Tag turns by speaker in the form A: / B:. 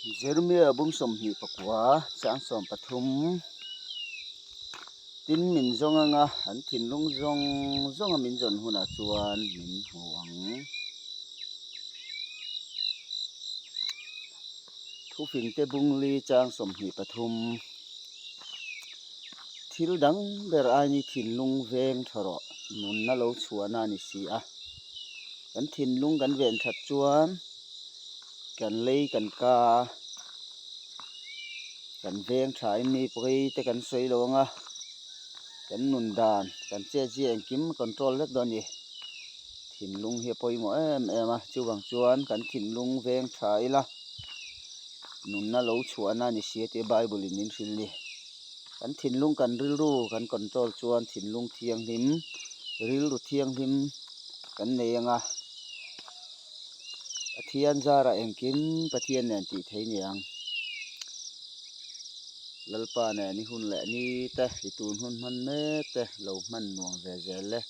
A: Jeremia bung 29 chang 13 Tin min zawng anga an thinlung zawng zawnga min zawn hunah chuan min hmu ang. Thufingte bung li chang 23 Thil dang ber aini thinlung veng tha rawh nunna lo chhuahna a ni si a. Kan thinlung kan ven that chuan kan lei kan ka a, kan veng tha in mi pawi te kan sawi lo ang a, kan nun dan kan chet zia engkim control vek dawn a ni. Thinlung hi a pawimawh em em a, chuvang chuan kan thinlung veng tha ila nunna lo chhuahna a ni si a tih Bible in min hrilh a ni. Kan thinlung kan rilru kan control chuan thinlung thianghlim rilru thianghlim kan nei ang a, Pathian zarah engkim Pathian nen tih thei ni ang. Lalpa nen i hun leh ni te i tun hun hman mek te lo hman nuam ve zel le.